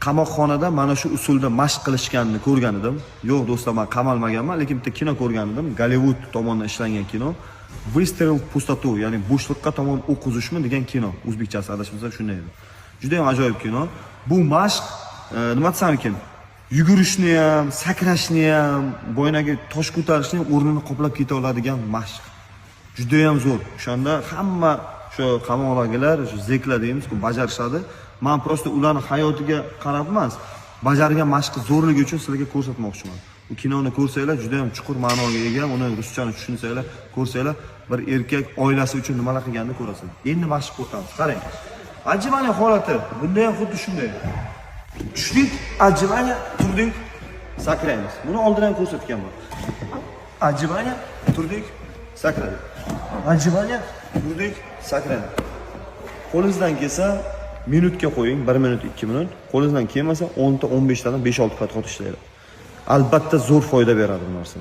Qamoqxonada mana shu usulda mashq qilishganini ko'rgan edim. Yo'q, do'stlar, man qamalmaganman, lekin bitta kino ko'rgan edim. Gollivud tomonidan ishlangan kino. "Выстрел в пустоту", ya'ni bo'shliqqa tomon o'q uzishmi degan kino. O'zbekchasi, adashmasam, shunday edi. Juda ham ajoyib kino. Bu mashq nima desam ekan, yugurishni ham, sakrashni ham, boyagi tosh ko'tarishni ham o'rnini qoplab keta oladigan mashq. Juda ham zo'r. O'shanda hamma shu qamoqdagilar, shu zeklar deymiz-ku, bajarishadi. Man просто ularni hayotiga qarab emas, bajargan mashqi zo'rligi uchun sizlarga ko'rsatmoqchiman. Bu kinoni ko'rsanglar, juda ham chuqur ma'noga ega. Uni ruschani tushunsanglar, ko'rsanglar, bir erkak oilasi uchun nimalar qilganini ko'rasizlar. Endi mashq o'tamiz. Qarang. Отжимание holati. Bunda ham xuddi shunday. Tushdik, отжимание, turdik, sakraymiz. Buni oldin ham ko'rsatganman. Отжимание, turdik, sakradik. Отжимание, turdik, sakradik. Qo'lingizdan kelsa, minutga qo'ying, 1 minut, 2 minut. Qo'lingizdan kelmasa, 10 ta, 15 tadan 5-6 подход ishlanglar. Albatta zo'r foyda beradi bu narsa.